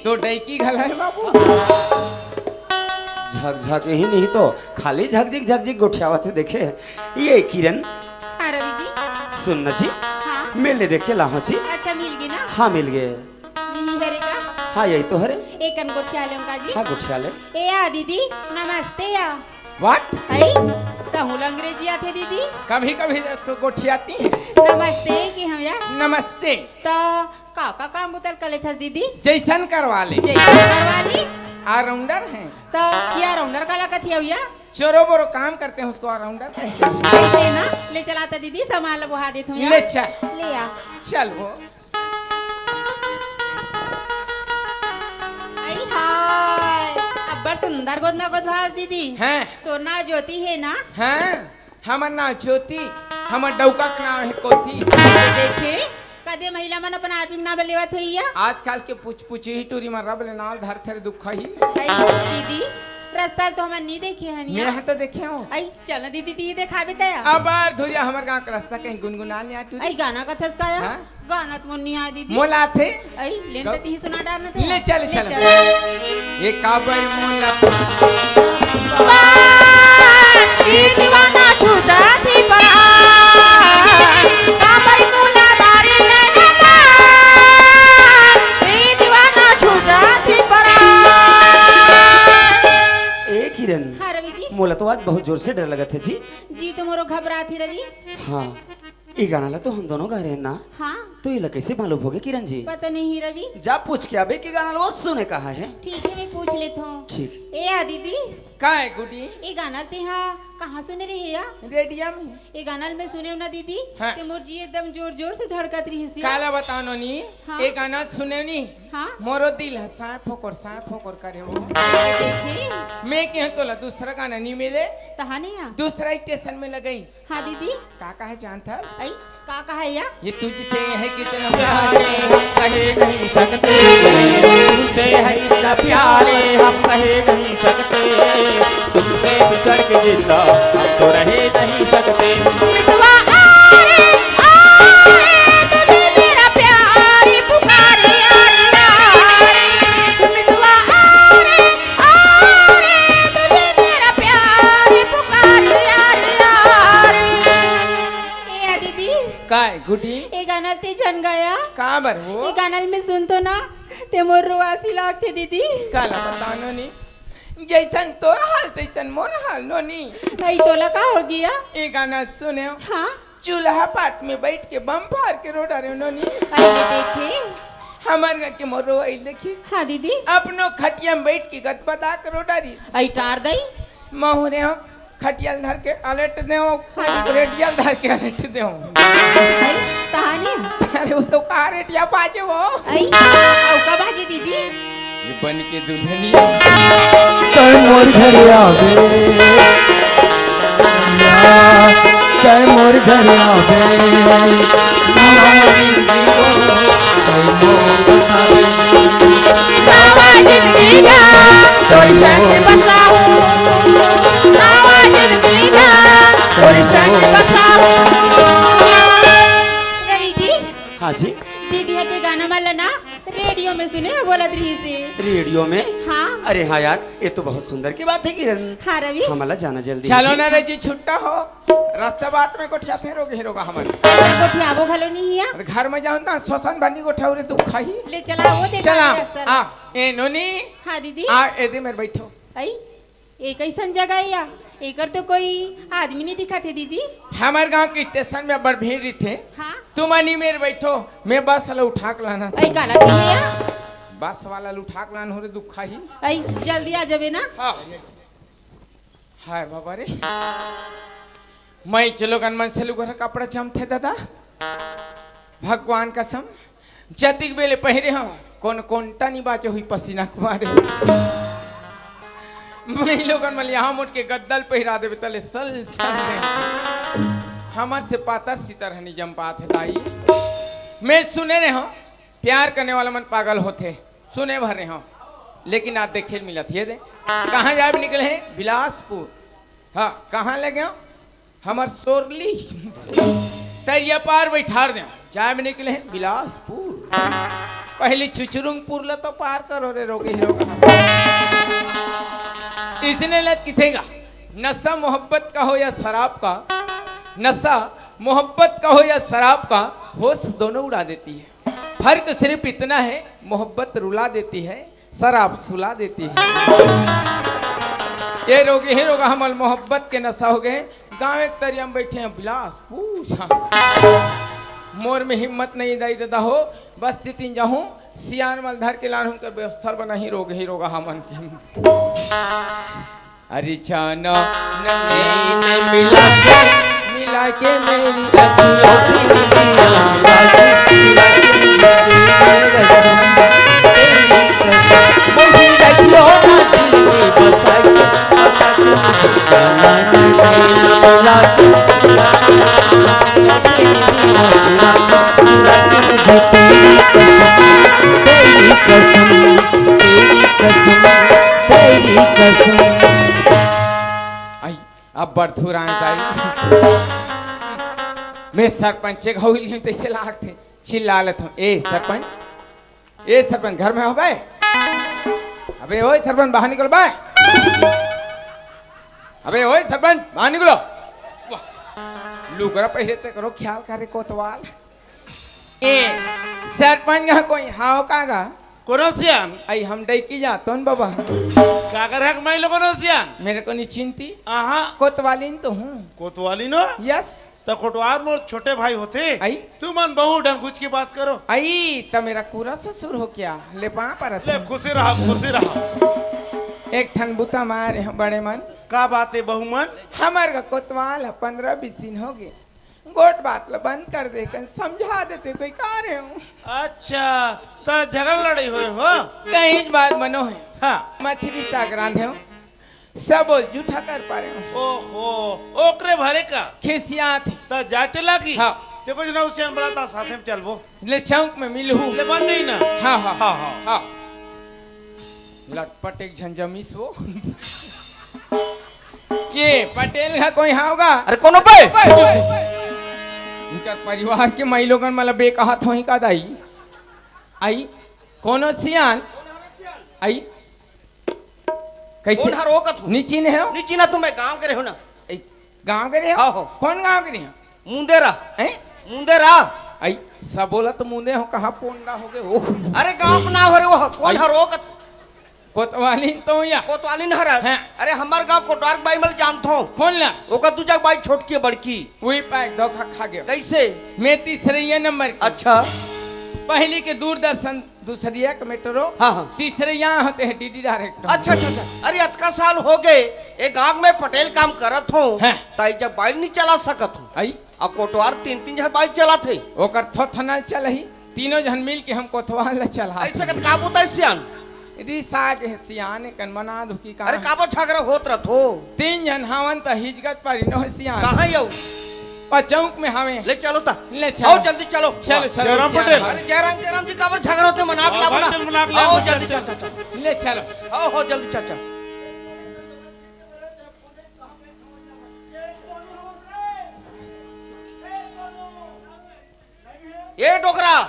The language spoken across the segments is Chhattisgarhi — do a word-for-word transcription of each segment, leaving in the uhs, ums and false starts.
तो डैकी घला हे बाबू। झकझक ही नहीं तो खाली झकझिक झकझिक गोठियावत हे देखे। ये किरण, हाँ रवि जी। सुन न जी, हाँ। मिल ले देखे लाहो जी। अच्छा, मिल गे ना? हाँ, मिल गे। यही हरे का? हाँ, यही तो हरे। एकन गोठिया लेव का जी? हाँ, गोठिया ले। ए या दीदी, नमस्ते या। What? अई, तहूँ ला अंग्रेजी आथे दीदी? कभी कभी तो गोठियाती है। नमस्ते कि हम या? नमस्ते। त का का काम बुता ल कर लेथस दीदी? जैसन करवा ले। जैसन करवा ले? All-rounder है। त ये all-rounder काला कथे अउ या? चोरो बोरो काम करते हैं, उसको all-rounder कहते हैं। ऐसे ना, ले चला त दीदी, सामान ला बोहा देथों या। ले चल। ले आ। चल वो। आई हाय, अब्बड़ सुंदर गोदना गोदवास दीदी। हैं? तोर नाव ज्योति हे ना? हैं? हमर नाव ज्योति, हमर डौका के नाव हे कोति। देखे, कदे महिला मन अपन आदमी के नाव ल लेवत होही या? आजकल के पुछ पुछ ही टूरी मन रब ले नाव धरथे रे दुखही। आई दीदी, रस्ता ल तो हमन नी देखे हन या। मैं तो देखे हूँ। आई चल ना दीदी, ती देखाबे त या। अबार धुरिया हमर गाँव के रस्ता कहीं गुनगुना ले आ टूरी। आई गाना कथस का या? हाँ? गाना त मोर नी आय दीदी। मोला आथे। अई, लेन त गौ- तिही सुना डारना थे। ले चल, ले चल। चल। ये काबर मोला ये दीवाना छूटा थी परान। काबर मोला बारी नैना पान। ये दीवाना छूटा थी परान। ए किरण, हाँ रवि जी। मोला तो आज बहुत जोर से डर लगत हे जी। जी तो मोरो घबरात हे रवि। हाँ। ए गाना ला तो हम दोनों गा रहे हैं ना? हाँ। तो एला कैसे मालूम होगे किरण जी? पता नहीं रवि। जा पूछ के आबे के गाना ला वो सुने कहा है। ठीक है, मैं पूछ लेता हूँ। ठीक। ए या दीदी। का है गुडी? ए गाना ल तेहा कहाँ सुने रहे या? रेडियो में। ए गाना ल मैं सुने हूँ ना दीदी। हाँ। ते मोर जी एकदम जोर जोर से धड़कत रहिस या। काला बताओ नोनी। हाँ। ए गाना सुने नी। हाँ। मोरो दिल ह साय फोकर साय फोकर करे हो। देखे। मैं कहे तोला दूसरा गाना नी मिले। तहाने या? दूसरा स्टेशन में लगईस। हाँ दीदी। का कहे जानथस? अई, का कहे या? ये तुझसे है कितना प्यारे हम कहे नहीं सकते, तुमसे है इतना प्यारे हम कहे नहीं सकते, तुमसे बिछड़ के जिंदा हम तो रहे नहीं सकते। मितवा आ रे, आ रे, तुझे मेरा प्यार पुकारे, आ रे, आ रे। मितवा आ रे, आ रे, तुझे मेरा प्यार पुकारे, आ रे, आ रे। ए दीदी। काय गुडी? ए गाना ल ते झन गाया। का बर हो? ए गाना ल मैं सुनतो ना, ते मोर रुआसी लागथे दीदी। काला बतानो नी, जैसन तोर हाल तैसन मोर हाल नोनी। अई तोला का हो गया? ए गाना सुने हो? हाँ। चूल्हा पाट में बैठ के बम फार के रो डारे नोनी। अरे देखे। हमर घर के मोर रोई देखिस। हाँ दीदी। अपनो खटिया में बैठ के गदबदा के रो डारिस। अई टार दई। महुरे हो। खटिया ल धर के अलट देव, हाँ। रेडिया ल धर के अलट देव। तहानी? अरे वो तो का रेडिया बाजे वो। अई, अउ का बाजे दीदी? ये बन के दुल्हनिया। तै मोर घर आवे, तै मोर घर आवे। नवा जिंदगी ना तोर संग बसाहूं, नवा जिंदगी ना तोर संग बसाहूं। रवि जी। हाँ जी। दीदी ह ते गाना मन ल ना रेडियो में सुने ह बोलत रहिस हे। रेडियो में? हाँ। अरे हाँ यार, ये तो बहुत सुंदर की बात है किरण। हाँ रवि। हमला जाना जल्दी है चलो जी। ना रे जी, छुट्टा हो। रस्ता बाट में गोठियाथे रोगे रोगा हमन। अच्छा, गोठियाबो घलो नहीं है। अरे घर में जाओ ना, शोषण बनी गोठियाऊ रे दुख खाही। ले चला वो देखा चला, रस्ता। आ, ए नोनी। हाँ दीदी। आ, ए दे मेर बैठो। आई, ए कैसन जगह है या? एकर तो कोई आदमी नहीं दिखत हे दीदी। हमर गांव के स्टेशन में बड़ भीड़ रहिथे। हाँ। तुमन ए मेर बैठो, मैं बस ला उठा के लाना। आई काला के या? बस वाला ल उठा के लान हो रे दुख खाही। आई जल्दी आ जाबे ना। हाँ। हाय बाबा रे, मैं चलो गन मन से लुगरा कपड़ा जमथे दादा, भगवान कसम, जतिक बेले पहिरे हंव, कोन कोंटा नी बाचे होही पसीना के मारे। मैं लोगन मन यहाँ मोट के गद्दा ल पहिरा देबे तले सल सल में। हमर से पातर सितर हनी जम पात हे दाई। मैं सुने रहे हंव, प्यार करने वाला मन पागल होथे, सुने भर रहे हंव, लेकिन आज देखे ल मिलत हे दे। कहाँ जाए बर निकले हे? बिलासपुर। हाँ, कहाँ ले गए? हमर सोरली तरिया पार बैठार दे। जाए बर निकले हे बिलासपुर। पहली चुचुरुंगपुर ला तो पार करो रे रोगही रोगहा। इसने लत किथेगा, नशा मोहब्बत का हो या शराब का, नशा मोहब्बत का हो या शराब का, होश दोनों उड़ा देती है। फर्क सिर्फ इतना है, मोहब्बत रुला देती है, शराब सुला देती है। ये रोगही रोगहा मन ल मोहब्बत के नशा हो गे। गाँव एक तरिया में बैठे हैं बिलास, पूछा। मोर में हिम्मत नहीं दाई ददा हो, बस तितिन जाहूँ, सियान मन ल धर के लानहूँ कर व्यवस्था बनाही रोगही रोगहा मन के। अरे जाना न नैन मिला के, मिला के मेरी अखियों से। आई, अब बड़ थुराए दाई। मैं सरपंच के घाव लिहूँ तइसे लागथे। चिल्ला लेत हूँ, "ए सरपंच, ए सरपंच, घर में हो बे? अबे ओए सरपंच, बाहर निकलो बे। अबे ओए सरपंच, बाहर निकलो।" वाह, लुगरा पहरे ते करो ख्याल करे कोतवाल। ए सरपंच, यहाँ कोई हाव का गा? कोनो सियान? आई हम डैकी जातोन बाबा। काकर हक माई लोगों सियान? मेरे को नहीं चिंती। आहा। कोतवालिन तो हूँ। कोतवालिन हो? यस। त कोटवार मोर छोटे भाई होथे। आई? तुमन बहुत ढंग घुच के बात करो। आई, त मेरा कूरा ससुर हो क्या? ले पाँव परत ले, हूँ। खुशी रहा, खुशी रहा। एक ठन बुता मारे हम बड़े मन। का बात है बहू मन? हमर का कोतवाल ह पंद्रह बीस दिन हो गे। गोठ बात ल बंद कर दे, कन समझा देते कोई का रे हूँ। अच्छा, त झगड़ा लड़ाई होए हो? कहीं बात मनो है। हाँ। मछली साग रांधे हो। सब बोल जूठा कर पा रहे हो। ओहो, ओकरे भरे का? खिसिया थे। त जा चला की? हाँ। ते कुछ ना उसे बड़ा ता साथे में चलबो। ले चौक में मिलहू। ले बंद ही ना। हाँ, हाँ। हाँ, हाँ। हाँ। लटपट एक झन जमीस वो। ये पटेल का कोई हाँ होगा? अरे कोनो पे? इनकर परिवार के माई लोगन मला बे कहत होही का दाई? आई, कोनो सियान? आई, कैसे? कोन हर ओकत हूँ? नीची ने हो? नीची ना, तुम गाँव के रहो ना। ए, गाँव के रहे हो? हाँ हो। कौन गाँव के रहे हो? मुंदेरा। हैं? मुंदेरा। आई, सब बोला तो मुंदे हो, कहाँ पोंदा हो गए हो? अरे गाँव का नाम हरे वो, कौन आई। हर ओकत? कोतवालिन तो या? कोतवालिन हरस। हैं। अरे हमार गाँव कोटवार के बाई मल जानत हो। कौन ला? ओकर दू जग बाई छोटकी है बड़की। वही पाए धोखा खा गया। कैसे? मैं तीसरे ये नंबर की। अच्छा। पहली के दूरदर्शन दूसरी एक मेट्रो, हाँ, हाँ। तीसरे यहाँ होते हैं डीडी डायरेक्टर। अच्छा, अच्छा, अच्छा। अरे, अतका साल हो गए, ए गांव में पटेल काम करत हो, हैं। ताई जब बाइक नहीं चला सकत हो, आई। अब कोटवार तीन, तीन झन बाइक चलात हे। ओकर थोथना चलही, तीनों झन मिल के हम कोतवाल ला चला। ऐसे कत का बुता सियान? रिसा के सियान कन मना दुखी का। अरे, काबर झगड़ा होत रथ हो? तीन झन हावन त हिजगत पारी नो सियान। कहाँ यौ? और चौक में हवे। ले चलो ता। ले चलो। आओ जल्दी चलो। चलो, चलो, जयराम सियान। पटेल। अरे जयराम, जयराम जी काबर झगड़ा होते, मनाक आओ लाओ भाई, ना। चल, मनाक लाओ, आओ चल, जल्दी चल। चल, चल, चल। ले चलो। आओ, हो जल्दी चल, चल। ए डोकरा,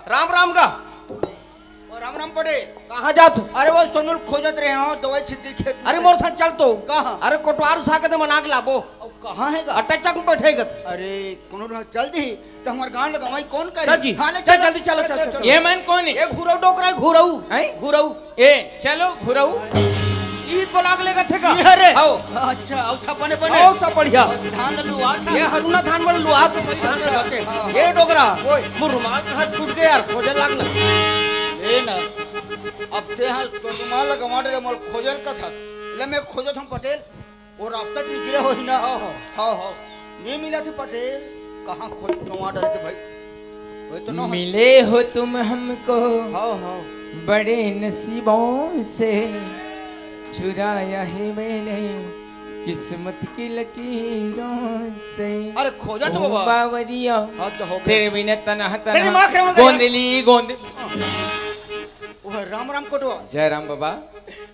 राम राम गा। ओ राम राम पटेल। कहाँ जात हो? अरे वो सोनू ल खोजत रहे हो, दवाई छिद्दी खेत में। अरे मोर साथ चल तो। कहाँ? अरे कोटवार साग दे मनाक लाबो। अब कहाँ है गा? अटैचक में बैठे गत। अरे कोनो ना चल दी, तो हमार गांव लगावाई कौन करी? चल जी, हाँ, ले चल, चल। जल्दी चलो, चल, चल, चल। ये मन कौन है? ये घुरऊ डोकरा है, घुरऊ। हैं? घुरऊ। ए, चलो, घुरऊ। ईद बोला के लेकर थे का? ये रे। आओ। अच्छा, आओ, सब बने, बने। आओ, सब बढ़िया। धान लुआ था। ये हरुना धान वाला लुआ था, धान अच्छा, लुआ के। हाँ, ये डोकरा, ओए। मोर रुमाल कहाँ छूट गया यार, खोजे लागना। ए ना, अब ते हाँ तो रुमाल लगा मारे, मोल खोजल का था। ले मैं खोजत हूँ पटेल। वो रास्ता निकले हो ही ना। हाँ, हाँ। हाँ, हाँ। नहीं मिला थे पटेल। कहाँ खोज नवा डरे थे भाई? वही तो ना। मिले हो तुम हमको हाँ, हाँ। बड़े नसीबों से, चुराया है मैंने किस्मत की लकीरों से। अरे खोजा तो ओ बाबा। बावरिया, हाँ तो हो गया। तेरे बिना तनहा तेरी तनहा माँ के नाम गोंदली गोंदली। वो है राम राम कोटवा। जय राम बाबा।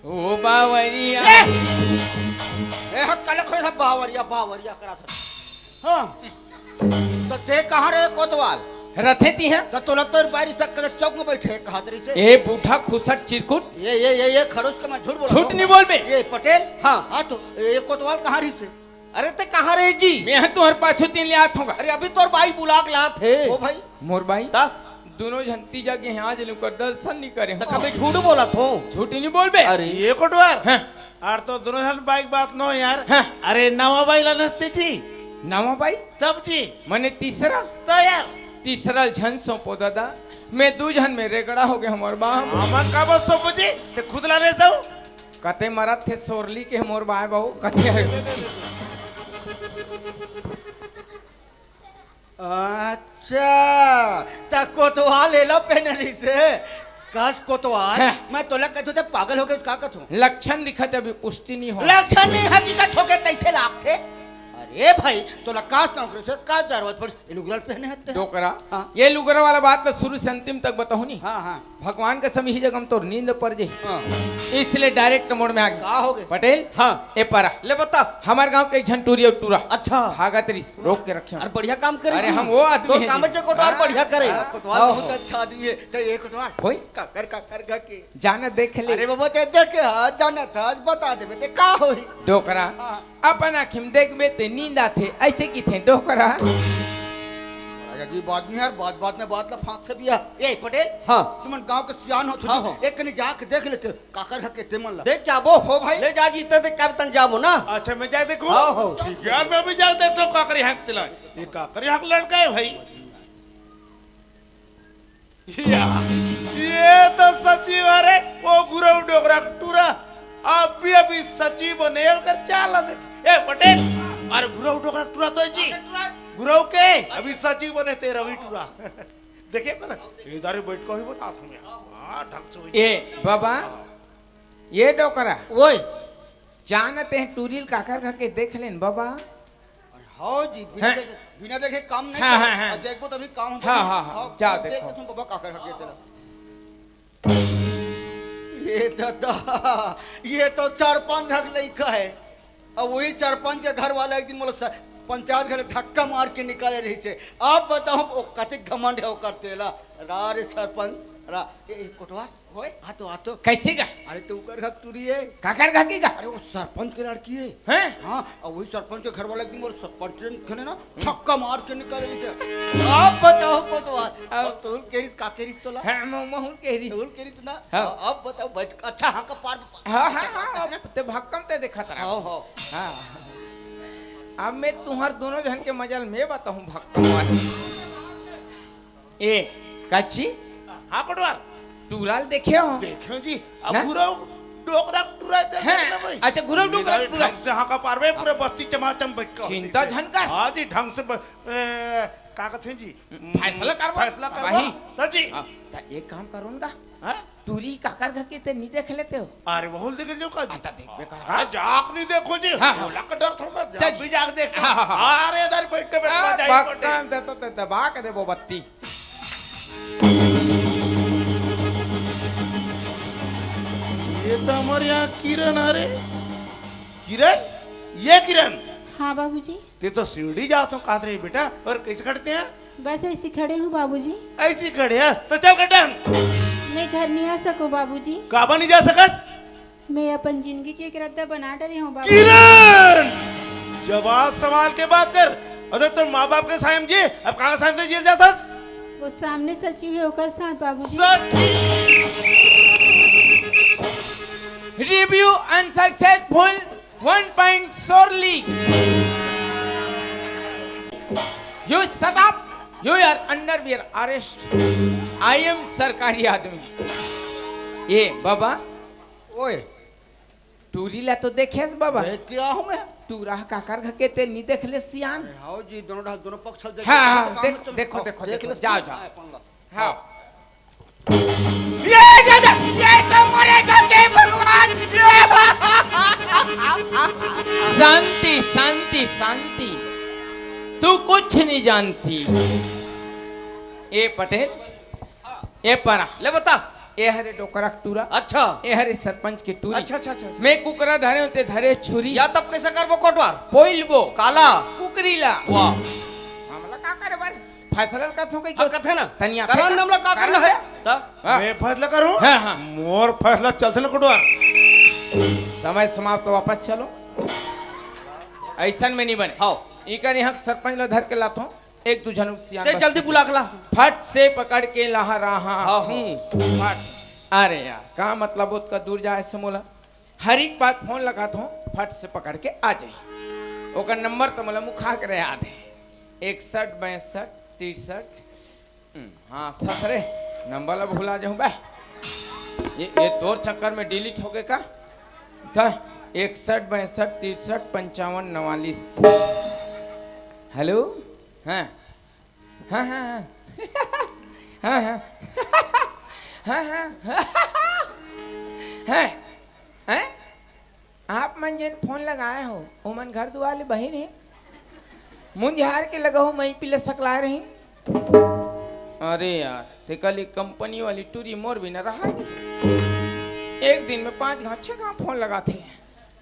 ओ बावरिया। ए! ए, हक कल खोई था बावरिया, बावरिया करा था। हाँ। तो ते कहाँ रहे कोतवाल? रथे तिहा। त तोला तोर बारी सक के चौक में बैठे कहत रहिसे। ए बूढ़ा खुसट चिरकुट। ये, ये, ये, ये खड़ूस के मैं झूठ बोला झूठ हूँ। नहीं बोलबे। ये पटेल। हाँ। हाँ तो ये कोतवाल कहाँ रहिसे? अरे ते कहाँ रहे जी? मैं तुहर पाछू तीन ले आत हूँ गा। अरे अभी तोर बाई बुला के लात हे। ओ भाई। मोर बाई? ता? दोनों झन तीजा गे हे, आज ले ओकर दर्शन नहीं करे त हूँ। कभी झूठ बोला थो। झूठ नहीं बोलबे। अरे ये कोटवार। हाँ। आर तो दोनों झन बाई के बात नो यार। हाँ। अरे नवा बाई ला नसते जी। नवा बाई? तब जी। मने तीसरा? तो यार। तीसरा झन सौंपो दादा। मैं दू झन में रेगड़ा हो गए हमर बाप। हमन का बस सौंपो जी? ते खुद ला रे जाऊ। कते मरत थे सोरली के मोर बाय बाऊ, कते है। अच्छा, त कोतवाल एला पहने रहिसे। कस कोतवाल, हैं। मैं तोला कहथों, ते पागल हो गेस का कथों? लक्षण दिखत अभी पुष्टि नहीं हो। लक्षण नहीं हकीकत हो के कैसे लागथे? अरे भाई, तोला कास नौकरी से का जरूरत पड़ी? ये लुगरा ल पहने हत्ते। डोकरा। हाँ। ये लुगरा वाला बात तो शुरू से अंतिम तक बताहूँ नहीं। हाँ, हाँ। भगवान कसम ही जगह में तोर नींद पर जे। हाँ। इसलिए direct mode में आ गए। का हो गए? पटेल। हाँ। ए परा। ले बता। हमार गांव के एक झन टूरी और टूरा। अच्छा। भागत रिस, रोक के रखे। अरे बढ़िया काम करे अरे जी। हम वो आदमी तोर है काम जी। के कोटवार हाँ, बढ़िया करे। हाँ। कोटवार हाँ, बहुत हाँ। अच्छा आदमी है। तो ये कोटवार होय? काकर, काकर घर के। जाना देख ले। अरे बाबा, ते देख के, हाँ, जाना था, आज बता देबे, ते का होही? डोकरा। हाँ। अपन आँखी में देखबे ते नींद आथे, ऐसे किथे डोकरा। बड़ा अजीब आदमी यार, बात बात में बात ला फांकथे बिया। ए पटेल, हाँ। तुमन गांव के सियान हो, हाँ, हाँ। एक कनी जाके देख लेते, काकर घर के तेमन ला। देख जाबो। हो भाई। ले जा जी, ते देख कब तन जाबो ना। अच्छा, मैं जाए देखूं? हाँ, हाँ। ठीक है यार, मैं भी जाए देखता हूँ काकर यहाँ के तिला। ये काकर यहाँ का लड़का है भाई। या, ये तो सचिव हरे, वो घुरऊ डोकरा टूरा। अभी, अभी सचिव बने, ओकर चाल देख। ए, पटेल, अरे घुरऊ डोकरा टूरा तो है जी। घुरऊ के, अभी सचिव बने ते रवि टूरा। देखिए पर, इधर ही बैठ के ही बता हूँ मैं। हाँ, ढंग से हुई। ए, बाबा, ये डोकरा। ओए। जानते हैं, टूरी ल काकर घर के देख लेन, बाबा। अरे हाँ जी, बिना हैं? देखे, बिना देखे काम नहीं हाँ, करे। हाँ, हाँ। और देखबो तभी काम होता हाँ, है। हाँ, हाँ, हाँ, जाओ देख देखो। के तुम बाबा काकर घर के तेरा। ये दादा, ये तो सरपंच घर लइका है। अब वही सरपंच के घर वाला एक दिन मोला स-, पंचायत घर धक्का मार के निकाले रहिसे। आप बताओ, वो कते घमंड है ओकर तेला। रा रे सरपंच, रा, ए, ए, कोटवा, होय? आ तो, आ तो। कैसे गा? अरे, तो ओकर घर टूरी है। काकर घर की गा? अरे, वो सरपंच के लड़की है। हैं? हाँ, और वही सरपंच के घर वाला एक दिन मोर सरपंच ने ना, हम्म। धक्का मार के निकाले रहिसे। आप बताओ, कोटवा। अब अब तोल केरिस, का केरिस तोला? हाँ, मैं, मैं हूँ केरिस। तोल केरिस ना? हाँ। अब बताओ, बैठ, अच्छा, हाँ का पार। हाँ, हाँ, हाँ, अब ते भक्कम ते देखत रहा। हाँ, हाँ। हाँ। अब मैं तुम्हार दोनों झन के मजा ल मैं बताहूँ भक्कम वाली। ए, कच्ची? हाँ, कोटवार। टूरा ल देखे हो? देखे जी, अब ना? घुरऊ डोकरा टूरा है, हैं? देख ना भाई। अच्छा, घुरऊ डोकरा मेरा टूरा। ढंग से हाँ का पार, वे पूरे बस्ती चमाचम बैठ के चिंता होती से। झन कर। हाँ जी, ढंग से ब-, ए, का कहते हैं जी? फैसला करवा। फैसला करवा। वही। तो जी। हाँ, तो एक काम करो ना। हाँ? टूरी काकर घर के ते नहीं देख लेते हो? अरे, वहू ल देख लेते हो का जी? आ, तो देखबे का? हाँ, जाक नहीं देखो जी। हाँ, हाँ। बोला का डर थोड़ा, चल। जाक भी जाक देख। हाँ, हाँ, हाँ। अरे, इधर बैठ के आ, बता जाए बक पटे। काम दे तो ते दबा के देबो बत्ती। ये तो हमारे यहाँ किरण आ रे। किरण? ये किरण? हाँ बाबूजी। ते तो सीढ़ी जात हो कात रही बेटा, और कैसे खड़ते हैं? बस ऐसे खड़े हूँ बाबूजी। ऐसे खड़े हैं, तो चल कटन। मैं घर नहीं आ सकूँ बाबूजी। काबा नहीं जा सकस? मैं अपन जिंदगी चे एक रद्दा बना डरे हूँ बाबूजी। किरण! जवाब सवाल के बात कर। अरे तो माँ बाप के सायम जी, अब कहाँ सायम से जेल जाता? वो सामने सचिव है, ओकर साथ बाबूजी। सचिव! Review unsuccessful, one point sorely. You shut up. You are under your arrest. I am सरकारी आदमी। ए बाबा, ओए। टूरी ला तो देखेस बाबा। देख के आऊं मैं। टूरा काकर घर के ते नी देख ले सियान। अरे हाओ जी, दोनों ढाल, दोनों पक्ष देख हाँ, ले, हाँ, तो काम देख, में चल, देखो, आओ, देखो, देख देखो, ले, जाओ, हाँ, जाओ। अपन ला। हाँ। ये दादा, ये तो मरे गंगे भगवान। शांति, शांति, शांति। तू कुछ नहीं जानती। ए पटेल, ए परा। ले बता। ए हरे डोकरा टूरा। अच्छा। ए हरे सरपंच के टूरी। अच्छा, अच्छा, अच्छा, अच्छा। मैं कुकरा धरे हों ते धरे छुरी। या तब कैसे करबो कोटवार? पोइलबो। काला? कुकरी ला। वाह। हमला का करे बर? फैसला ल करथों कहिके। हाँ, कथे ना। तनिया करा फेंका। न, हमला का करना है? त? हाँ। मैं फैसला करूँ? हाँ, हाँ। मोर फैसला चलथे ना कोटवार। समय समाप्त, वापस चलो। अइसन में नहीं बने। हाँ। इकर यहाँ सरपंच ल धर के लाथों, एक दू झन सियान ते बस जल्दी के। बुला के ला। फट से पकड़ के लाहा रहा हाँ, हाँ। हूँ। फट। अरे यार, का मतलब ओतका दूर जाए से मोला? हर एक बात फोन लगाथों, फट से पकड़ के आ जाई। ओकर नंबर तो मोला मुखा के याद है, इकसठ बासठ तिरसठ। हम्म, हाँ, ससरे, नंबर ला भुला जाऊँ बे। ये, ये तोर चक्कर में डिलीट हो गए का? था, इकसठ बासठ तिरसठ पंचावन नवालीस। हेलो? हाँ। हाँ, हाँ, हाँ। हाँ, हाँ। हाँ, हाँ। हैं? हैं? आप मन जेन फोन लगाए हो, ओमन घर दुआर ले बहिर हे। मुंझार के लगहू, मई पीला सकलाए रही। अरे यार, ते कल एक कंपनी वाली टूरी मोर बिना रहा नहीं। एक दिन में पांच घांव, छह घांव फोन लगाथे।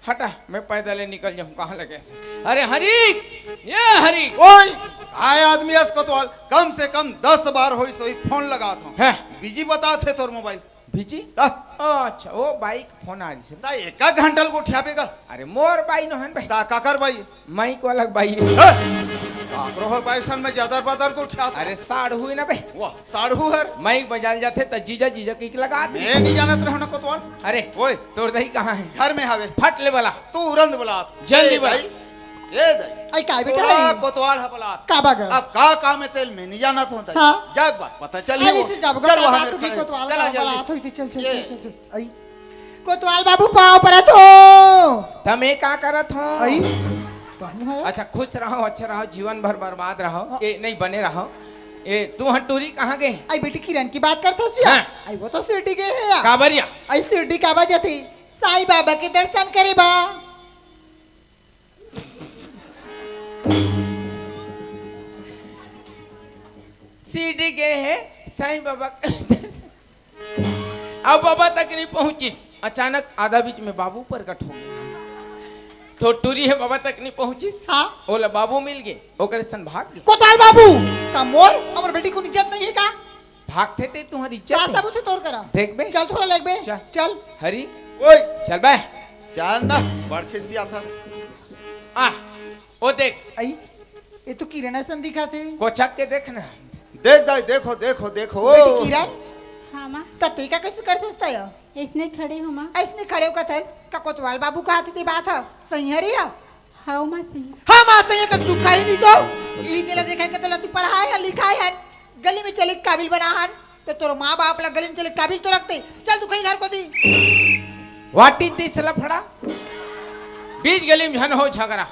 हटा, मैं पैदल ही निकल जाऊं, कहाँ लगे से? अरे हरीक, ये हरीक। ओए, काय आदमी अस कोतवाल? कम से कम दस बार होई सोई फोन लगात हूँ। हैं? बिजी बतात हे तोर मोबाइल। बिजी? ता? ओ, अच्छा, ओ बाई के फोन आ रही से। ता एका घंटा ल गोठियाबे गा? अरे मोर बाई नोहन भाई। ता काकर बाई? माइक वाला के बाई। हैं? काकरो हर बाई सन में ज्यादा बदर गोठियात। अरे साढ़ू ही ना बे। वाह, साढ़ू हर। माइक बजाल जाथे त जीजा जीजा कहिके लगा दे। मैं नहीं जानत रहूं ना कोतवाल। अरे, ओए। तोर दही कहाँ है? घर में हवे। फट ले बला। तुरंत बला। जल्दी ए बला। दाई, ए दाई। आई, काय बेटा तोला है? कोतवाल ह बला। का बाग? अब का काम है तेल में नहीं जानत होता। हाँ। जा एक बार पता चल अरे, ही से वो। जाबो, चल का वहाँ बात में होगी, खड़े। कोतवाल चला का जल्दी। बात होगी, चल, चल, ये। चल, चल, चल। आई। कोतवाल बाबू, पाँव परत हो। तमे का करत हो? आई। पाँव है। अच्छा, खुश रहो, अच्छे रहो, जीवन भर बर्बाद रहो। हाँ। ए, नहीं, बने रहो। ए, तू हटूरी कहाँ गए? आई बेटी किरण की बात करत हस या? हाँ। आई वो तो शिरडी गए है या? काबर या? आई शिरडी काबर जाथे? साईं बाबा के दर्शन करे बा। शिरडी गए है साईं बाबा के दर्शन। अब बाबा तक नहीं पहुंचिस, अचानक आधा बीच में बाबू प्रकट हो गए। तो टूरी है, बाबा तक नहीं पहुंचिस। हाँ। ओला बाबू मिल गए, ओकरे सन भाग गए। कोतवाल बाबू का मोर, हमर बेटी को इज्जत नहीं है का? भागथे ते तुम्हारी इज्जत का है। सबूत है तोर करा? देख बे। चल थोड़ा लेग बे। चल। चल। हरी। ओए। चल बे। चल ना, बड़ खिसियाथस। आ, ओ देख। आई, ये तो किरण असन दिखाथे। कोचक के देख ना। देख दाई, देखो, देखो, देखो। बेटी किरण? हाँ, माँ। त ते का कैसे करथस तय? इसने खड़े हो, माँ। ऐसने खड़े हो कथस, का कोतवाल बाबू कहाथे ते बात ह? सही हरे या? हाँ, माँ, सही। हाँ, माँ, सही है, का तू खाई नहीं तो? यही तेला देखा के तोला तू पढ़ाए है, लिखाए है, गली में चले काबिल बना हन, तो तोर माँ बाप ला गली में चले काबिल तो रखते। चल तू कहीं घर को दी। What is this लफड़ा? बीच गली में झन हो झगड़ा।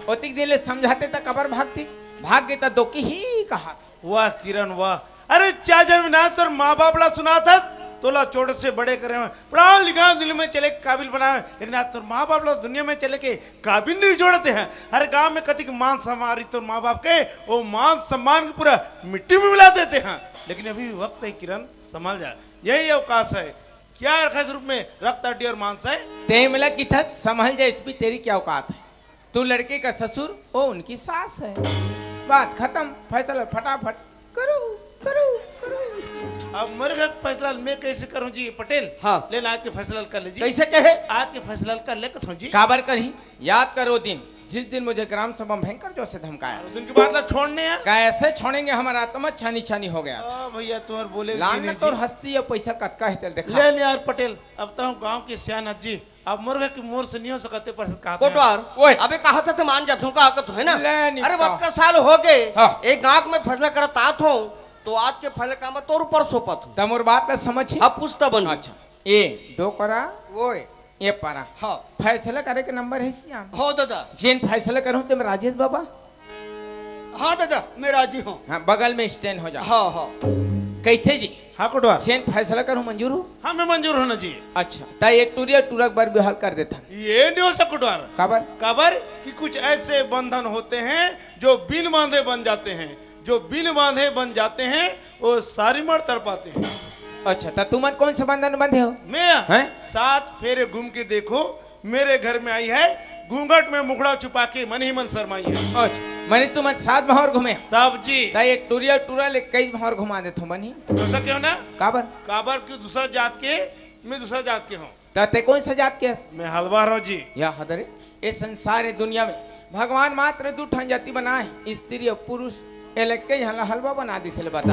ओतिक दिन ले समझाते त कबर भागतीस, भाग गए त दो की ही कहा। वाह किरण वाह, अरे चार जन्म ना तोर माँ बाप ला सुनाथस, तोला छोटे से बड़े करे हैं, पढ़ाओ लिखाओ दुनिया में चले काबिल बनाए, लेकिन आज तोर माँ बाप ला दुनिया में चले के काबिल नहीं जोड़ते हैं। हर गांव में कतिक मान सम्मान रही तोर माँ बाप के, वो मान सम्मान को पूरा मिट्टी में मिला देते हैं। लेकिन अभी वक्त है किरण, संभल जा, यही अवकाश है। क्या रखा इस रूप में रक्त हड्डी और मांस है? ते मिला किथस संभल जा, इस भी तेरी क्या औकात है? तू लड़के का ससुर, वो उनकी सास है। बात खत्म, फैसला फटाफट करो, करो, करो। अब मर गए फैसला मैं कैसे करूं जी पटेल? हाँ। लेना आज के फैसला कर लीजिए। कैसे कहे? आज के फैसला कर ले कथो जी। काबर करही? याद करो दिन, जिस दिन मुझे ग्राम सभा में भयंकर जोर से धमकाया। उस दिन की बात ला छोड़ने यार। कैसे छोड़ेंगे? हमारा आत्मा छानी छानी हो गया। आ, भैया तुम्हारे बोले लान जी न नहीं तोर जी। हस्ती या पैसा कतका है तेल देखा। ले ले यार पटेल, अब तो हम गांव के सियान जी, अब मोर के मोर से नहीं हो सकते पर कहा कोटवार। ओए। अबे कहा था तो मान जाथूं का आकत है ना। ले नहीं अरे का। वत का साल हो गए। हाँ। एक गांव में फैसला करत आत हो, तो आज के फैसला का मैं तोर ऊपर सौंपत हूँ। त मोर बात न समझी। अब पूछता बन। अच्छा, ए डोकरा। ओए। ये पारा। हाँ। फैसला करे के नंबर है सियान। हो दादा। जेन फैसला करूँ ते मैं राजेश बाबा। हाँ दादा, मैं राजी हूँ। हाँ, बगल में स्टैंड हो जा। हाँ, हाँ। कैसे जी? हाँ कोटवार। जेन फैसला करूँ मंजूर हूँ? हाँ, मैं मंजूर हूँ ना जी। अच्छा, त ये टूरिया टूरक बर बिहाल कर देता। ये नहीं हो सकता कोटवार। काबर? काबर कि कुछ ऐसे बंधन होते हैं जो बिन बांधे बन जाते हैं, जो बिन बांधे बन जाते हैं, वो सारी मर तर पाते हैं। अच्छा, त तुमन कौन से बंधन बंधे हो? मैं? हैं? सात फेरे घूम के देखो, मेरे घर में आई है घूंघट में मुखड़ा छुपा के मन ही मन शर्माई है। अच्छा, मने तुमन सात भंवर घूमे। तब जी। त ये टुरिया टुरा ले कई भंवर घुमा देथो मन ही। दूसरा क्यों ना? काबर? काबर कि दूसरा जात के, मैं दूसरा जात के हूँ। त ते कौन सा जात के हस? मैं हलवार हूँ जी। या हदरे, ये संसार, ये दुनिया में भगवान मात्र दू ठन जाति बनाए, स्त्री अउ पुरुष। ये लग के यहाँ ला हलवा बना दिस ले बता।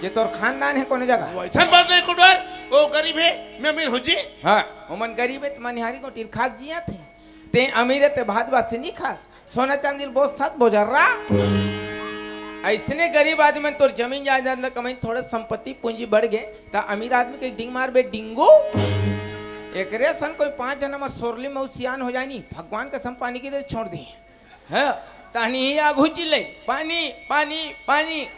ये तोर खानदान है कोनो जगह? वैसन बात नहीं कोटवार, वो गरीब है, मैं अमीर हूँ जी। हाँ, ओमन गरीब है त मनिहारी को टिरखा के जिया थे। ते अमीर है, ते भात बासी नहीं खास, सोना चांदी ल बोस थास बोजर्रा। ऐसने गरीब आदमी मन तोर जमीन जायदाद ल कमाई, थोड़ा संपत्ति पूंजी बढ़ गे, त अमीर आदमी के डिंग मार बे डिंगू। एकरे सन कोई पांच जन हमर सोरली में सियान हो जाए नी, भगवान कसम पानी गिरे छोड़ दी। हाँ, तानी ही आगू चिल्ले, "पानी, पानी, पानी।"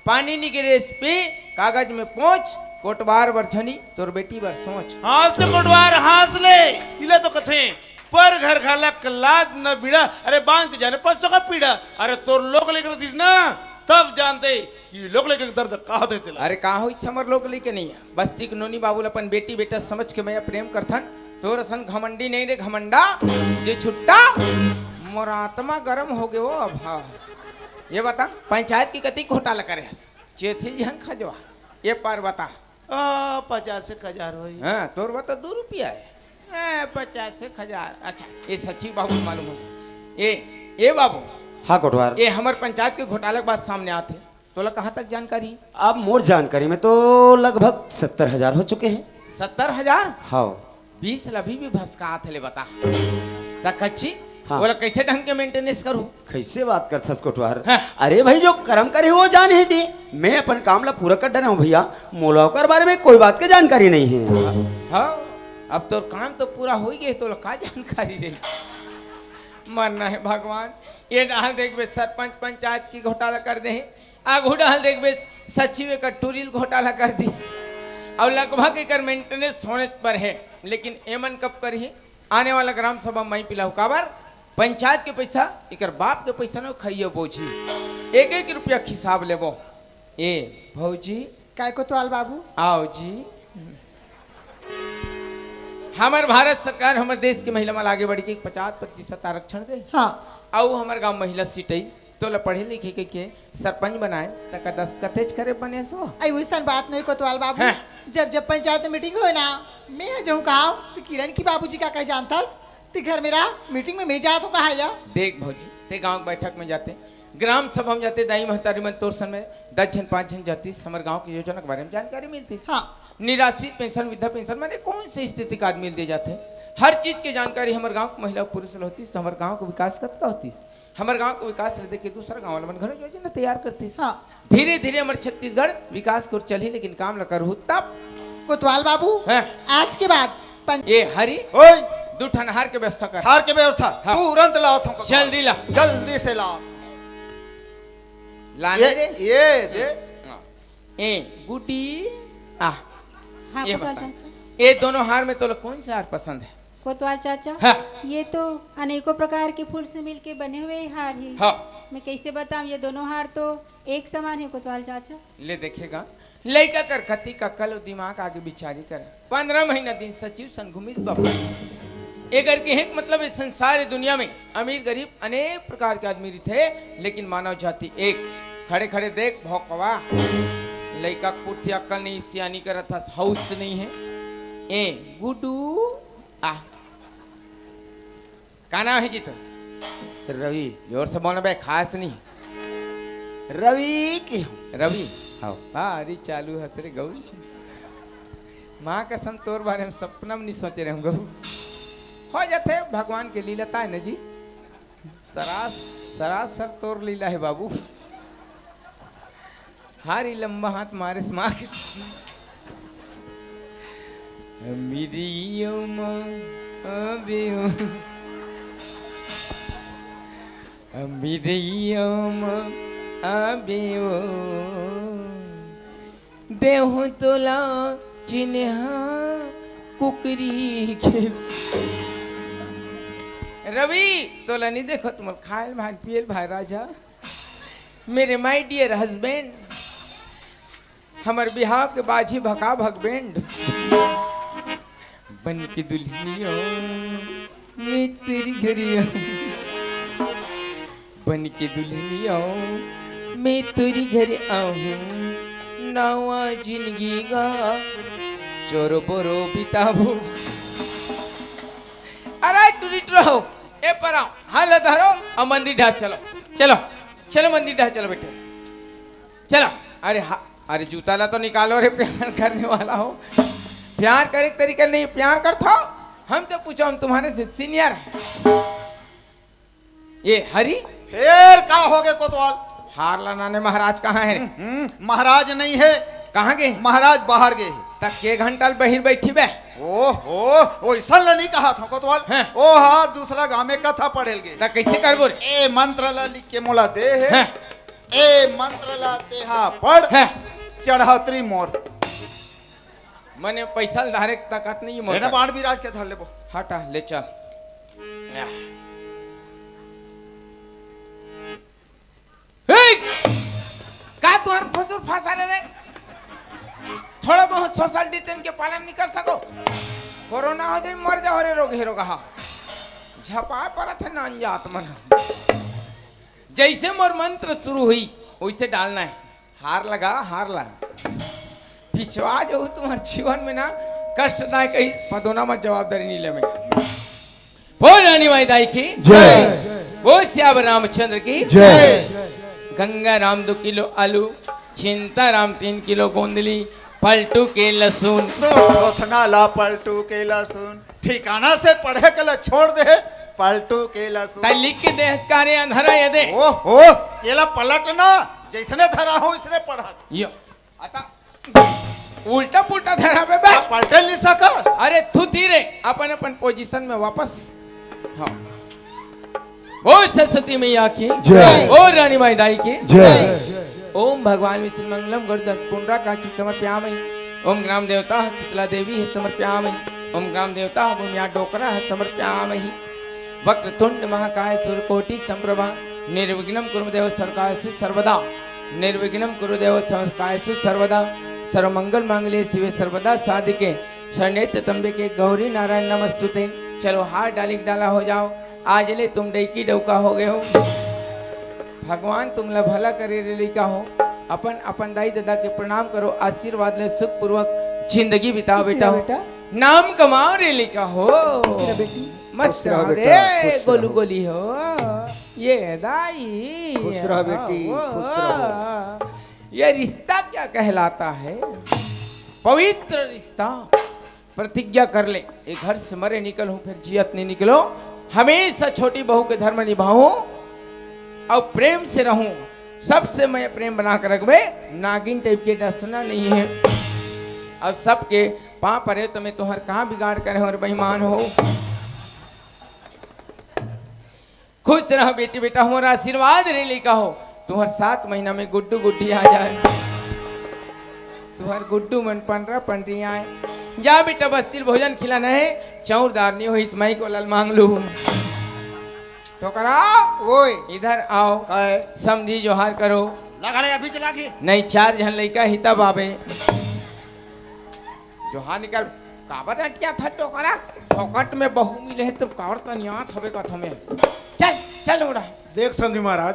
पानी नी गिरे एस पी, कागज में पोंछ, कोटवार बर झनी, तोर बेटी बर सोच। हाँस ले कोटवार, हाँस ले। इला तो कथे, पर घर घाला कलाद न बीड़ा, अरे बांध के जाने पस्तों का पीड़ा। अरे तोर लोग लेकर दिस ना, तब जानते कि लोग लेकर दर्द का होते तेला। अरे का होई, हमर लोग लेके नहीं है। बस्ती के नोनी बाबू ल अपन बेटी बेटा समझ के मैं प्रेम करथन। तोर असन घमंडी नहीं रे घमंडा, जे छुट्टा, मोर आत्मा गरम हो गयो अब। हाँ, ये बता, पंचायत की कति घोटाला करे हस? चेथी झन खजवा, ये पार बता। आ, पचास एक हजार होई। हाँ, तोर बता दो रुपया है। ए, पचास एक हजार। अच्छा, ये सच्ची बाबू मालूम हो। ए, ए बाबू। हाँ कोटवार। ये हमर पंचायत के घोटाला के बात सामने आथे। तोला कहाँ तक जानकारी? अब मोर जानकारी में तो लगभग सत्तर हजार हो चुके हैं। सत्तर हजार? हाँ। बीस ल अभी भी भसकात ले बता। त कच्ची? हाँ। ओला कैसे ढंग के मेंटेनेंस करू? कैसे बात करथस कोटवार? हाँ। अरे भाई, जो कर्म करे वो जान ही दे। मैं अपन काम ला पूरा कर डरे हूँ भैया, मोला ओकर बारे में कोई बात के जानकारी नहीं है। हाँ, अब तोर काम तो पूरा हो गए, तोला का जानकारी रही? मरना है भगवान, ये डाल देख बे, सरपंच पंचायत की घोटाला कर दे, आगू डाल देख बे, सचिव एक टूरिल घोटाला कर दिस। और लगभग एकर मेंटेनेंस होने पर है, लेकिन एमन कब करही? आने वाला ग्राम सभा में पिलाऊ काबर? पंचायत के पैसा, एकर बाप के पैसा न खइयो बोझी। एक एक रुपया के हिसाब लेबो। ए भौजी। काय कोतवाल बाबू? आओ जी। हमर भारत सरकार हमर देश के महिला मन आगे बढ़ी के पचास प्रतिशत आरक्षण दे। हाँ। अउ हमर गांव महिला सीट आइस, तोला पढ़े लिखे के, के सरपंच बनाए, तका दस कतेज करे बने सो। आई वैसन बात नहीं कोतवाल बाबू। हाँ। जब जब पंचायत में मीटिंग होए ना, मैं जाऊँ कहा तो किरण की बाबूजी का कह जानता ते घर में रहा, मीटिंग में मैं जात हूँ कहा या? देख भौजी, ते गांव के बैठक में जाते, ग्राम सभा में जाते, दाई महतारी मन तोर सन में दस झन पाँच झन जातिस, हमर गांव के योजना के बारे में जानकारी मिलतिस। हाँ। निराश्रित पेंशन, वृद्धा पेंशन, माने कौन सी स्थिति का आदमी दे जाते, हर चीज के जानकारी हमर गांव के महिला पुरुष ल होतिस, तो हमर गांव के विकास कतका होतिस? हमर गांव के विकास ल देख के दूसरा गांव वाला मन घलो योजना तैयार करतिस। हाँ। धीरे धीरे हमर छत्तीसगढ़ विकास के ओर चलही, लेकिन काम ल करहू तब। कोतवाल बाबू, हाँ। आज के बाद पंच- ये हरी, ओए! दू ठन हार के व्यवस्था कर। हार के व्यवस्था हाँ। तुरंत लात हूँ। जल्दी ला। जल्दी से लात हूँ। लाने ये, रे। ये दे। हाँ। ए गुड्डी, आ। हाँ, ये कोतवाल बता। चाचा। ये दोनों हार में तोला कौन सा हार पसंद है? कोतवाल चाचा, हाँ। ये तो अनेकों प्रकार के फूल से मिलके बने हुए हार है। हाँ। मैं कैसे बताऊं, ये दोनों हार तो एक समान है कोतवाल चाचा। ले देखेगा, लइका कर कतिक अकल अउ दिमाग आगे बिचारी कर। पंद्रह महीना दिन सचिव सन घूमिस बबा। एकर के एक मतलब इस संसार दुनिया में अमीर गरीब अनेक प्रकार के आदमी रहिथे, लेकिन मानव जाति एक। खड़े खड़े देख भौकवा, लइका के पुरती अकल नहीं, सियानी करत हस, हौस नहीं है। ए गुडू, आ। का नाम है जी तो? रवि। जोर से बोल बे, खास नहीं। रवि की हूँ। रवि? हाँ। हाँ, अरे चालू हस रे गऊ। माँ कसम तोर बारे में सपना में नहीं सोचे रहे हूँ गऊ। हो जाते भगवान के लीला ताय न जी। सरास-, सरासर तोर लीला है बाबू। हारी लंबा हाथ मारे से मार के। अम्मी दइया माँ, अबे ओ। अम्मी दइया माँ, अबे ओ। देहूँ तोला चिन्हा कुकरी के। रवि, तोला नहीं देखो, तुम्हार खायल भाई, पियल भाई राजा। मेरे my dear husband, हमर बिहाव के बाजी भका भक बैंड। बन के दुल्हनिया मैं तेरी घर आऊं, बन के दुल्हनिया, मैं तेरी घर आऊं, नवा जिंदगी का चोरो बोरो बिताबो। अरे टुरी टुरो, ए पर आओ, हाल धरो, अब मंदिर ढार चलो, चलो, चलो मंदिर ढार चलो बेटे, चलो। अरे हा, अरे जूता ला तो निकालो रे, प्यार करने वाला हो, प्यार करे के तरीका नहीं, प्यार करथो। हम तो पूछो, हम तुम्हारे से सीनियर हैं। ये हरी। फेर का होगे कोतवाल? हार ला नाने महाराज कहाँ है? हम्म, महाराज नहीं है। कहाँ गए? महाराज बाहर गए। तक के घंटा ले बहिर बैठी बे? ओहो, ओइसन ला नहीं कहा था कोतवाल। हाँ। ओ हा, दूसरा गांव में कथा पढ़े ल गे। तक कैसे करबो रे? ए मंत्र ला लिख के मोला दे हे। हाँ। ए मंत्र ला तेहा पढ़। हाँ। चढ़ौतरी मोर। मने पैसा ल धारे के ताकत नहीं हे मोर ना, कर। बाण विराज के धर लेबो। हटा, ले चल। ए! का तुहर फसुर फंसा ले रे? थोड़ा बहुत सोशल डिस्टेंस के पालन नहीं कर सको? कोरोना हो जाए, मर जाओ रे रोग हे रोगहा। झपा परत है नान जात मन। जैसे मोर मंत्र शुरू हुई, वैसे डालना है। हार लगा, हार ला। पिछवा जो तुम्हारे जीवन में ना कष्टदायक कहीं पदोना मत जवाबदारी नहीं ले में। बोल रानी माई दाई की जय। बोल सियावर रामचंद्र की जय। गंगा राम दो किलो आलू, चिंता राम तीन किलो गोंदली, पलटू के लहसुन। तो थोथना ला पलटू के लहसुन, ठिकाना से पढ़े के ला छोड़ दे, पलटू के लहसुन। तै लिख के दे हस का रे अंधरा ये दे। ओहो, ये ला पलटना, जैसने धरा हो, इसने पढ़त। यो, आता उल्टा पुल्टा धरा बे बे। आप पलटे नहीं सकस। अरे थुथी रे, अपन अपन पोजीशन में वापस। हाँ। बोल सरस्वती मैया की जय। बोल रानी माई दाई की जय। ओम भगवान विष्णु मंगलम गरुड़ पुंडरा काक्षी समर्पयामि। ओम ग्राम देवता शीतला देवी समर्पयामि। ओम ग्राम देवता भूमिया डोकरा समर्पयामि। वक्रतुंड महाकाय सूर्यकोटि संप्रभा निर्विघ्नं कुरु देव सर्वकार्येषु सर्वदा। निर्विघ्नं कुरु देव सर्वकार्येषु सर्वदा। सर्वमंगल मांगल्ये शिवे सर्वदा साधिके शरण्ये त्र्यंबके गौरी नारायणी नमोस्तुते। चलो हार डाली डाला हो जाओ। आज ले तुम डैकी डौका हो गए हो। भगवान तुमला भला करे रे लइका हो। अपन अपन दाई ददा के प्रणाम करो, आशीर्वाद ले सुखपूर्वक जिंदगी बिताओ खुश बेटा रहो हो। बेटा। नाम कमाओ रे लइका हो। खुश रह बेटी। मस्त खुश रह रहो बेटा, रे खुश गोलू रहो। गोली हो। ये दाई। खुश रह बेटी, हो। खुश रहो। ये रिश्ता क्या कहलाता है? पवित्र रिश्ता। प्रतिज्ञा कर ले, ये घर से मरे निकलूं, फिर जियत नहीं निकलो। हमेशा छोटी बहू के धर्म निभाऊं और प्रेम से रहूं। सबसे मैं प्रेम बना के रखबे, नागिन टाइप के डसना नहीं है। और सबके पांव परे तो मैं तुहर कहाँ बिगाड़ करे हो और बेईमान हो। खुश रहो बेटी, बेटा, हमारा आशीर्वाद रे लइका हो। तुहर सात महीना में गुड्डू गुड्डी आ जाए, तुहर गुड्डू मन पंडरा पंडरी आए। जा बेटा, बस्ती ल भोजन खिलाना है, चाउर दार नहीं होई त माई को लल मांग लू। ठोकरा, ओए। इधर आओ। काय? समधी जोहार करो। लगा ले, अभी चला के। नहीं, चार झन लइका ही तब आबे। जोहार निकल, काबर डटियाथस डोकरा? फोकट में बहू मिले हे तो काबर तनियात हवे कथों में। चल, चल उड़ा। देख समधी महाराज,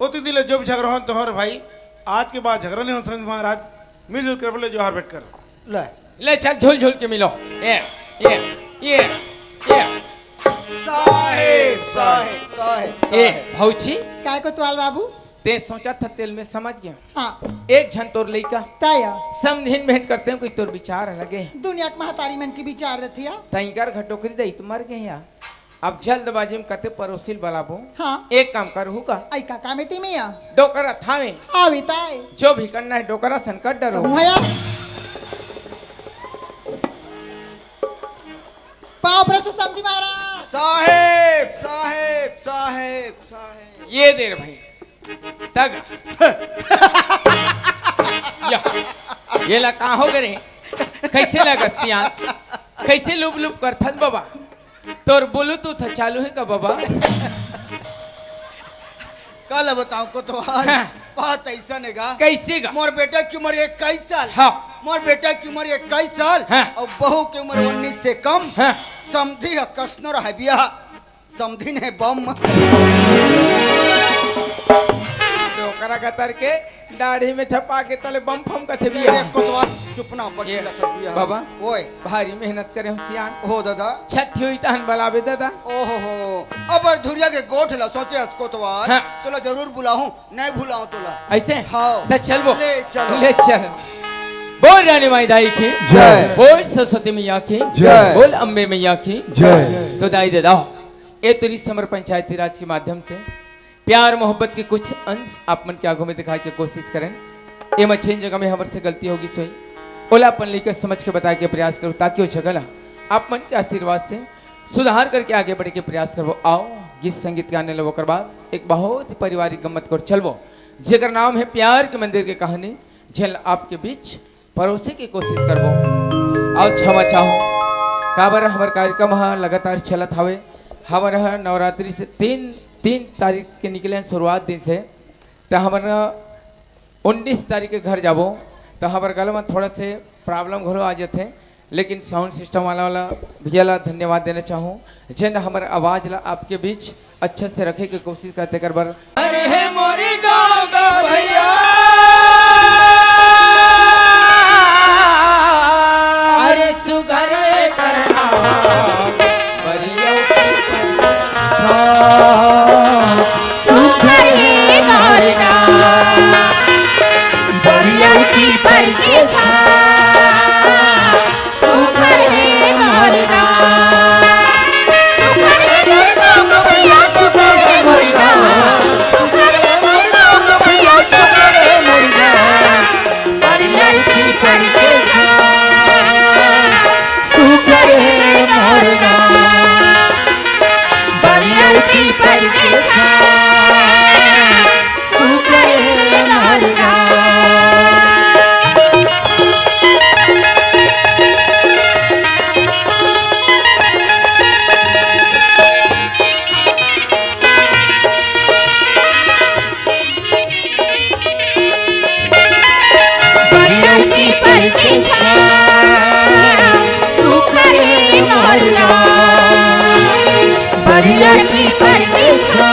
ओती दिन ले जब झगड़ा होन तोहर भाई, आज के बाद झगड़ा नहीं होन समधी महाराज, मिलजुल के बोले जोहार भेंट कर। ले। ले चल झुल झुल के मिलो। ये, ये, ये, ये। साहेब, साहेब, साहेब, ए, साहेब। भौजी। काय कोतवाल बाबू? ते सोचा था तेल में समझ गया। हाँ। एक झन तोर लइका। ताया। समधिन भेंट करते हैं, कोई तोर विचार अलगे। दुनिया के महतारी मन के विचार रथिया। तैंकर घर डोकरी दई तो मर गए यार। अब जल्दबाजी में कते पड़ोसी ल बलाबो। हाँ। एक काम करहू का? आई का काम है तिमिया? डोकरा थावे। आवे ताए। जो भी करना है डोकरा सन कर डरो। तब हुआ यार। पाँव परे तू समधी महाराज। साहेब, साहेब, साहेब, साहेब। ये दे रे भाई। तक। या, ये ला का हो गए रे? कैसे लगा सियान? कैसे लुप लुप करथस बाबा? तोर Bluetooth चालू है का बाबा? काला बताऊं कोतवाल? हाँ। बात ऐसा ने गा। कैसे गा? मोर बेटा की उम्र इक्कीस साल। हाँ। मोर बेटा की उम्र इक्कीस साल। हाँ। और बहू की उम्र उन्नीस से कम। हाँ। समधी ह कस नोहर हे भैया, समधी नोहय बम। डोकरा गतर के दाढ़ी में छपा के तले बम फम कथे भैया। अरे कोतवाल, चुप ना, पट्टी ये ला सब भैया। बाबा। ओए। भारी मेहनत करे हँव सियान। हो दादा। छट्ठी होही तहन बलाबे दादा। ओहो हो। अब अरधुरिया के गोठ ला सोचे हस कोतवाल। हाँ। तोला जरूर बुलाहूँ, नहीं भुलाहूँ तोला। अइसे? हाँ। त चल वो। ले चलो। ले चल। बोल रानी माई दाई की। जय। बोल सरस्वती मैया की। जय। बोल अम्बे मैया की। जय। तो दाई दादा, ए तुरी समर पंचायती राज के माध्यम से प्यार मोहब्बत के कुछ अंश आप मन के आगू में दिखाए के कोशिश करेन। एमा जेन जगह में हमर से गलती होगे होही, ओला अपन लइका समझ के बताए के प्रयास करहू, ताकि ओ जगह ला आप मन के आशीर्वाद से सुधार करके आगे बढ़े के प्रयास करबो। आओ, गीत संगीत के आनंद लेबो, ओकर बाद एक बहुत ही पारिवारिक गम्मत कर चलबो, जेकर नाम हे प्यार के मंदिर के कहानी, जेन ला आपके बीच परोसे के कोशिश करबो। अउ क्षमा चाहूँ, काबर हमर कार्यक्रम ह लगातार चलत हवे। हमर ह नवरात्रि से तीन, तीन तारीख के निकले हन शुरुआत दिन से, त हमर उन्नीस तारीख के घर जाबो, त हमर गला में थोड़ा से problem घलो आ जाथे, लेकिन sound system वाला, वाला भैया ला धन्यवाद देना चाहूँ, जेन हमर आवाज ला आपके बीच अच्छा से रखे के कोशिश करथे तेकर बर। अरे हे मोरी गाँव का भैया, अरे सुघर करना, बढ़िया ऊपर छा, सुघर हे मोरी गाँव, बढ़िया ऊपर के छा। सुघर हे मोर गाँव। सुघर हे मोर गाँव, भैया, सुघर हे मोर गाँव। सुघर हे मोर गाँव, भैया, सुघर हे मोर गाँव। बढ़िया ऊपर के छा। सुघर हे मोर गाँव। बढ़िया ऊपर के छा। सुघर हे मोर गाँव। बढ़िया ऊपर के छा, सुघर हे मोर गाँव। बढ़िया ऊपर के छा,